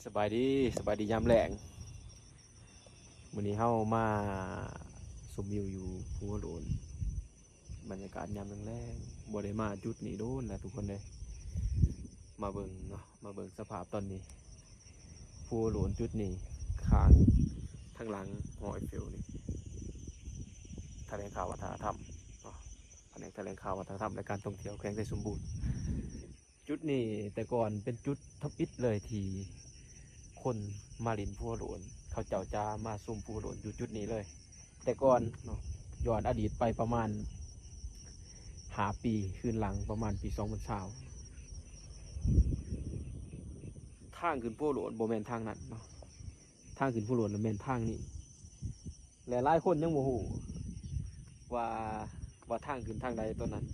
ສະບາຍດີ ສະບາຍດີຍາມແລງ. ມື້ນີ້ເຮົາມາຊົມວິວຢູ່ພູຫົວໂລ້ນ ບັນຍາກາດຍາມແລງໆ. ບໍ່ໄດ້ມາຈຸດນີ້ດົນແລ້ວທຸກຄົນເອີຍ. ມາເບິ່ງເນາະ ມາເບິ່ງສະພາບຕອນນີ້ ພູຫົວໂລ້ນຈຸດນີ້ ຂ້າງທາງຫຼັງຫໍໄອເຟວນີ້ ຖະແຫຼງຂ່າວວັດທະນະທຳເນາະ ພະແນກຖະແຫຼງຂ່າວວັດທະນະທຳ ແລະ ການທ່ອງທ່ຽວແຂວງໄຊສົມບູນ. ຈຸດນີ້ແຕ່ກ່ອນເປັນຈຸດທຳອິດເລີຍທີ່ຄົນມາຫຼິ້ນພູຫົວໂລ້ນ ເຂົາເຈົ້າຈະມາຊົມພູຫົວໂລ້ນຢູ່ຈຸດນີ້ເລີຍ. ແຕ່ກ່ອນເນາະ ຍ້ອນອະດີດໄປປະມານຫ້າປີຄືນຫຼັງ ປະມານປີສອງພັນຊາວ ທາງຂຶ້ນພູຫົວໂລ້ນບໍ່ແມ່ນທາງນັ້ນເນາະ ທາງຂຶ້ນພູຫົວໂລ້ນແມ່ນທາງນີ້. ແລະ ຫຼາຍຄົນຍັງບໍ່ຮູ້ວ່າ ວ່າທາງຂຶ້ນທາງໃດຕອນນັ້ນ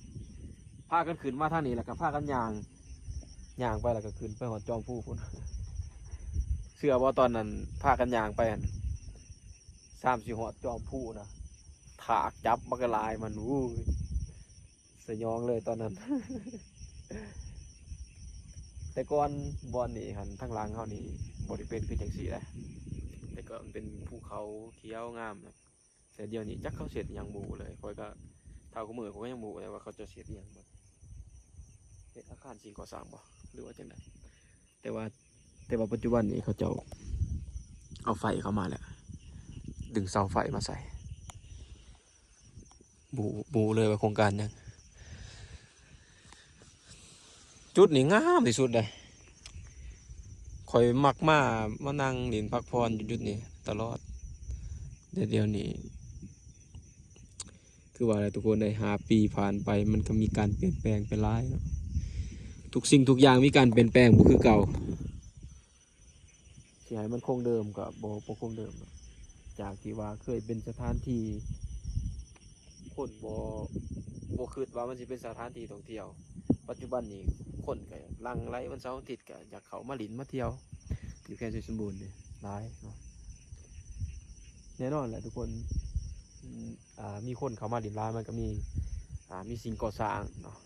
ພາກັນຂຶ້ນມາທາງນີ້ ແລ້ວກໍພາກັນຍ່າງ ຍ່າງໄປ ແລ້ວກໍຂຶ້ນໄປຮອດຈອມພູພຸ້ນ. ເຊື່ອບໍ່ ຕອນນັ້ນພາກັນຍ່າງໄປຫັ້ນ ສ່ຳຊິຮອດຈອມພູນະ ຖາກຈັບບັກຫຼາຍມັນ ໂອ້ຍ ສະຫຍອງເລີຍຕອນນັ້ນ. ແຕ່ກ່ອນບ່ອນນີ້ຫັ້ນ ທາງຫຼັງເຮົານີ້ບໍ່ໄດ້ເປັນຄືຈັ່ງຊີ້ເດ້ ແຕ່ກ່ອນມັນເປັນພູເຂົາຂຽວງາມນະ ແຕ່ດຽວນີ້ຈັກເຂົາເຮັດຫຍັງບໍ່ຮູ້ເລີຍ. ຂ້ອຍກໍ ເທົ່າທຸກມື້ຂ້ອຍກໍຍັງບໍ່ຮູ້ເລີຍວ່າເຂົາເຈົ້າເຮັດຫຍັງ ເຮັດອາຄານສິ່ງກໍ່ສ້າງບໍ່ ຫຼືວ່າຈັ່ງໃດ. ແຕ່ວ່າ ແຕ່ວ່າປັດຈຸບັນນີ້ເຂົາເຈົ້າເອົາໄຟເຂົ້າມາແລ້ວ ດຶງເສົາໄຟມາໃສ່ ບໍ່ ບໍ່ຮູ້ເລີຍວ່າໂຄງການຫຍັງ. ຈຸດນີ້ງາມທີ່ສຸດເດ້ ຂ້ອຍມັກມາ ມານັ່ງຫຼິ້ນພັກຜ່ອນຢູ່ຈຸດນີ້ຕະຫຼອດ. ແຕ່ດຽວນີ້ ຄືວ່າແຫຼະທຸກຄົນເອີຍ ຫ້າປີຜ່ານໄປ ມັນກໍມີການປ່ຽນແປງໄປຫຼາຍເນາະ ທຸກສິ່ງທຸກຢ່າງມີການປ່ຽນແປງ ບໍ່ຄືເກົ່າ. ຊິໃຫ້ມັນຄົງເດີມກໍບໍ່ ບໍ່ຄົງເດີມ ຈາກທີ່ວ່າເຄີຍເປັນສະຖານທີ່ຄົນບໍ່ ບໍ່ຄິດວ່າມັນຊິເປັນສະຖານທີ່ທ່ອງທ່ຽວ ປັດຈຸບັນນີ້ຄົນກໍຫຼັ່ງໄຫຼ ວັນເສົາອາທິດກໍຢາກເຂົ້າມາຫຼິ້ນມາທ່ຽວຢູ່ແຂວງໄຊສົມບູນນີ້ຫຼາຍເນາະ. ແນ່ນອນແຫຼະທຸກຄົນ ອາ ມີຄົນເຂົ້າມາຫຼິ້ນຫຼາຍ ມັນກໍມີ ອາ ມີສິ່ງກໍ່ສ້າງເນາະ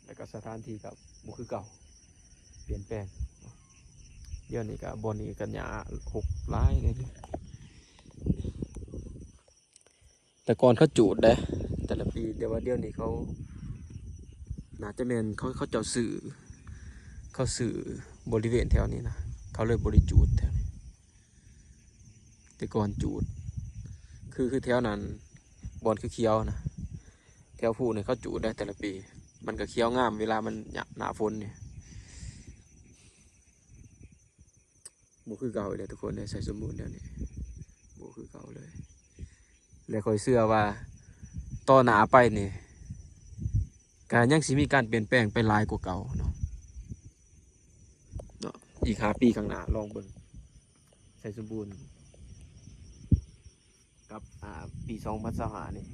ແລ້ວກໍສະຖານທີ່ກໍບໍ່ຄືເກົ່າ ປ່ຽນແປງເນາະ. ດຽວນີ້ກໍບ່ອນນີ້ກໍຫຍ້າຮົກຫຼາຍເດ້ ແຕ່ກ່ອນເຂົາຈູດເດ້ ແຕ່ລະປີ ແຕ່ວ່າດຽວນີ້ເຂົາ ໜ້າຈະແມ່ນເຂົາ ເຂົາເຈົ້າຊື້ ເຂົາຊື້ບໍລິເວນແຖວນີ້ນະ ເຂົາເລີຍບໍ່ໄດ້ຈູດແຖວນີ້. ແຕ່ກ່ອນຈູດ ຄື ຄືແຖວນັ້ນ ບ່ອນຂຽວໆນະ ແຖວພູນີ້ເຂົາຈູດໄດ້ແຕ່ລະປີ ມັນກໍຂຽວງາມເວລາມັນ ຍາມໜ້າຝົນນີ້. ບໍ່ຄືເກົ່າອີກແລ້ວທຸກຄົນເອີຍ ໄຊສົມບູນດຽວນີ້ບໍ່ຄືເກົ່າເລີຍ. ແລະ ຂ້ອຍເຊື່ອວ່າຕໍ່ໜ້າໄປນີ້ ກໍຍັງຊິມີການປ່ຽນແປງໄປຫຼາຍກວ່າເກົ່າເນາະ ເນາະ ອີກຫ້າປີຂ້າງໜ້າລອງເບິ່ງ ໄຊສົມບູນ ກັບ ອາ ປີສອງພັນຊາວຫ້ານີ້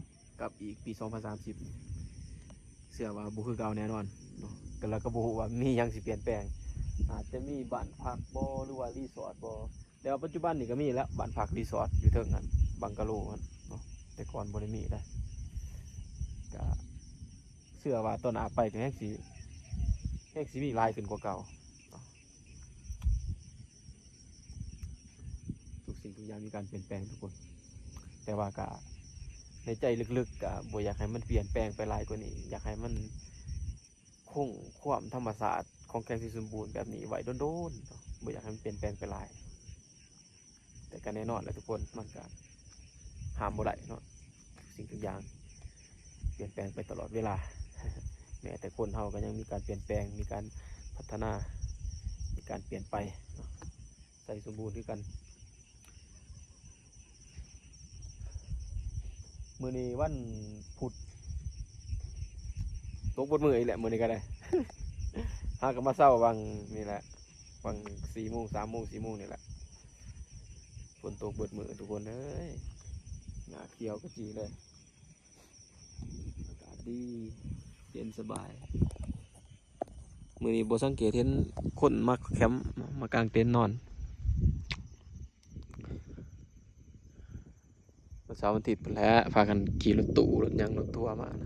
ກັບອີກປີສອງພັນສາມສິບ ເຊື່ອວ່າບໍ່ຄືເກົ່າແນ່ນອນເນາະ. ແລ້ວກໍບໍ່ຮູ້ວ່າມີຫຍັງຊິປ່ຽນແປງ ອາດຈະມີບ້ານພັກບໍ ຫຼືວ່າຣີສອດບໍ ແຕ່ວ່າປັດຈຸບັນນີ້ກໍມີແລ້ວ ບ້ານພັກຣີສອດຢູ່ເທິງຫັ້ນ ບັງກາໂລຫັ້ນເນາະ ແຕ່ກ່ອນບໍ່ໄດ້ມີເດ້. ກໍເຊື່ອວ່າຕໍ່ໜ້າໄປກໍແຮ່ງຊິ ແຮ່ງຊິມີຫຼາຍຂຶ້ນກວ່າເກົ່າເນາະ. ທຸກສິ່ງທຸກຢ່າງມີການປ່ຽນແປງທຸກຄົນ ແຕ່ວ່າກໍໃນໃຈເລິກໆກໍບໍ່ຢາກໃຫ້ມັນປ່ຽນແປງໄປຫຼາຍກວ່ານີ້ ຢາກໃຫ້ມັນ ຄົງຄວາມທຳມະຊາດຂອງແຂວງໄຊສົມບູນແບບນີ້ໄວ້ດົນໆເນາະ ບໍ່ຢາກໃຫ້ມັນປ່ຽນແປງໄປຫຼາຍ. ແຕ່ກໍແນ່ນອນແຫຼະທຸກຄົນ ມັນກໍຫ້າມບໍ່ໄດ້ເນາະ ທຸກສິ່ງທຸກຢ່າງປ່ຽນແປງໄປຕະຫຼອດເວລາ ແມ້ແຕ່ຄົນເຮົາກໍຍັງມີການປ່ຽນແປງ ມີການພັດທະນາ ມີການປ່ຽນໄປເນາະ. ໄຊສົມບູນຄືກັນ. ມື້ນີ້ວັນພຸດ ຕົກເບິດມື້ອີກແຫຼະ ມື້ນີ້ກໍໄດ້ ຫາກໍມາເຊົາຫວ່າງນີ້ແຫຼະ ຫວ່າງສີ່ໂມງ ສາມໂມງ ສີ່ໂມງນີ້ແຫຼະ. ຝົນຕົກເບິດມື້ທຸກຄົນເອີຍ ຫຍ້າຂຽວຂະຈີເລີຍ. ອາກາດດີ ເຢັນສະບາຍ. ມື້ນີ້ບໍ່ສັງເກດເຫັນຄົນມາແຄມ ມາກາງເຕັນນອນ. ວັນເສົາວັນອາທິດພຸ້ນແຫຼະ ພາກັນຂີ່ລົດຕູ້ ລົດຫຍັງ ລົດທົວມານະ.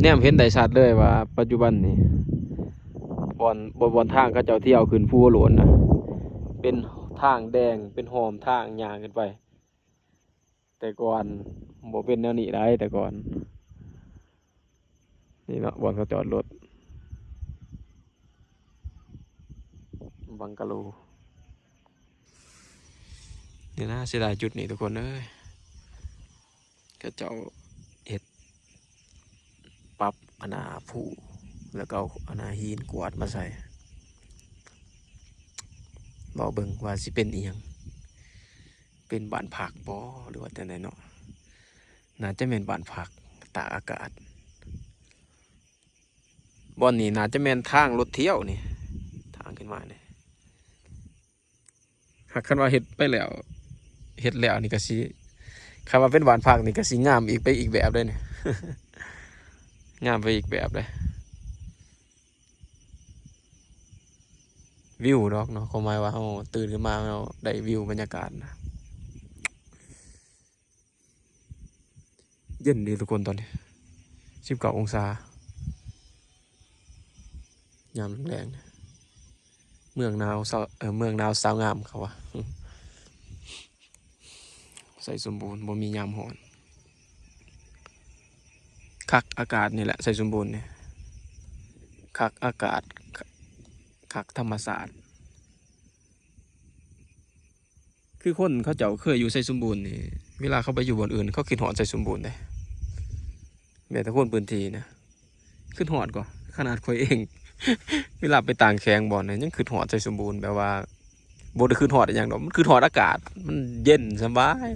ແນມເຫັນໄດ້ຊັດເລີຍວ່າປັດຈຸບັນນີ້ ບ່ອນ ບ່ອນ ບ່ອນທາງເຂົາເຈົ້າທ່ຽວຂຶ້ນພູໂລ້ນນະ ເປັນທາງແດງ ເປັນຮ່ອມທາງຍ່າງຂຶ້ນໄປ. ແຕ່ກ່ອນບໍ່ເປັນແນວນີ້ໃດ ແຕ່ກ່ອນ. ນີ້ເນາະ ບ່ອນເຂົາຈອດລົດ ບັງກະໂລ. ນີ້ນະ ເສຍດາຍຈຸດນີ້ທຸກຄົນເອີຍ. ເຂົາເຈົ້າເຮັດປັບອັນນ່າພູ ແລ້ວກໍເອົາອັນນ່າຫີນກວາດມາໃສ່. ເວົ້າເບິ່ງວ່າຊິເປັນອີ່ຫຍັງ? ເປັນບ້ານພັກບໍ ຫຼືວ່າຈັ່ງໃດເນາະ? ໜ້າຈະແມ່ນບ້ານພັກ ຕາກອາກາດ. ບ່ອນນີ້ໜ້າຈະແມ່ນທາງລົດທ່ຽວນີ້ ທາງຂຶ້ນມານີ້. ຫາກຄັນວ່າເຮັດໄປແລ້ວ ເຮັດແລ້ວນີ້ກໍຊິ ຄັນວ່າເປັນບ້ານພັກນີ້ກໍຊິງາມອີກໄປອີກແບບເດ້ນີ້ ງາມໄປອີກແບບເດ້. ວິວດອກເນາະ ຄວາມໝາຍວ່າເຮົາຕື່ນຂຶ້ນມາ ເຮົາໄດ້ວິວບັນຍາກາດນະ. ເຢັນເດ້ທຸກຄົນ ຕອນນີ້ສິບເກົ້າອົງສາ ຍາມແລງໆ. ເມືອງໜາວສາວ ເອີ ເມືອງໜາວສາວງາມເຂົາວ່າ ໄຊສົມບູນບໍ່ມີຍາມຮ້ອນ. ຄັກອາກາດນີ້ແຫຼະ ໄຊສົມບູນນີ້ ຄັກອາກາດ ຄັກທຳມະຊາດ. ຄືຄົນເຂົາເຈົ້າເຄີຍຢູ່ໄຊສົມບູນນີ້ ເວລາເຂົາໄປຢູ່ບ່ອນອື່ນ ເຂົາຄິດຮອດໄຊສົມບູນເດ້ ແມ້ແຕ່ຄົນພື້ນທີ່ນະ ຄິດຮອດກວ່າ ຂະໜາດຂ້ອຍເອງ ເວລາໄປຕ່າງແຂວງບ່ອນໃດ ຍັງຄິດຮອດໄຊສົມບູນ. ແບບວ່າບໍ່ໄດ້ຄິດຮອດອີ່ຫຍັງດອກ ມັນຄິດຮອດອາກາດ ມັນເຢັນສະບາຍ.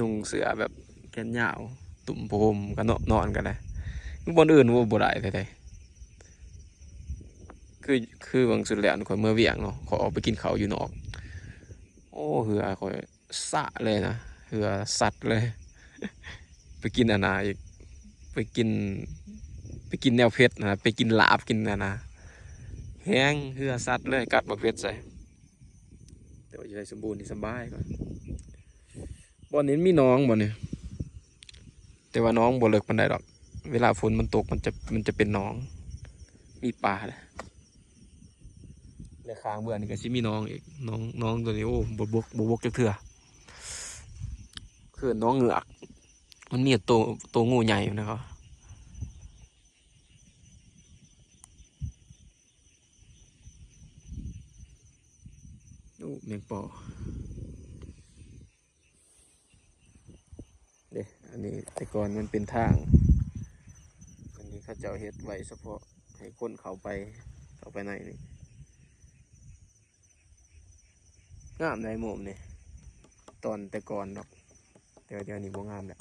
ນຸ່ງເສື້ອແບບແຂນຍາວ ຕຸ້ມຜ້າຫົ່ມກັນເນາະ ນອນກັນນະ. ຢູ່ບ່ອນອື່ນ ໂອ້ ບໍ່ໄດ້ເລີຍເດ້. ຄື ຄືຫວ່າງສຸດແລ້ວຂ້ອຍເມືອວຽກເນາະ ຂ້ອຍອອກໄປກິນເຂົ້າຢູ່ນອກ ໂອ້ ເຫື່ອຂ້ອຍສະເລີຍນະ ເຫື່ອສັດເລີຍ. ໄປກິນອັນນ່າອີກ ໄປກິນ ໄປກິນແນວເຜັດນະ ໄປກິນລາບ ກິນອັນນ່າ ແຮງເຫື່ອສັດເລີຍ ກັດບັກເຜັດໃສ່. ແຕ່ວ່າຢູ່ໄຊສົມບູນນີ້ສະບາຍກວ່າ. ບ່ອນນີ້ມີໜອງ ບ່ອນນີ້ ແຕ່ວ່າໜອງບໍ່ເລິກປານໃດດອກ ເວລາຝົນມັນຕົກ ມັນຈະ ມັນຈະເປັນໜອງ ມີປາເດ້. ແລະ ຂ້າງເບື້ອງນີ້ກໍຊິມີໜອງອີກ ໜອງ ໜອງຕົວນີ້ ໂອ້ ບໍ່ບົກ ບໍ່ບົກຈັກເທື່ອ ເອີ້ນໜອງເງືອກ. ມັນມີໂຕ ໂຕງູໃຫຍ່ຢູ່ນະ ໂອ້ ແມງປໍເດ້. ອັນນີ້ແຕ່ກ່ອນມັນເປັນທາງ ອັນນີ້ເຂົາເຈົ້າເຮັດໄວ້ສະເພາະໃຫ້ຄົນເຂົ້າໄປ ເຂົ້າໄປໃນນີ້. ງາມໃດມຸມນີ້ ຕອນແຕ່ກ່ອນດອກ ແຕ່ວ່າດຽວນີ້ບໍ່ງາມແລ້ວ.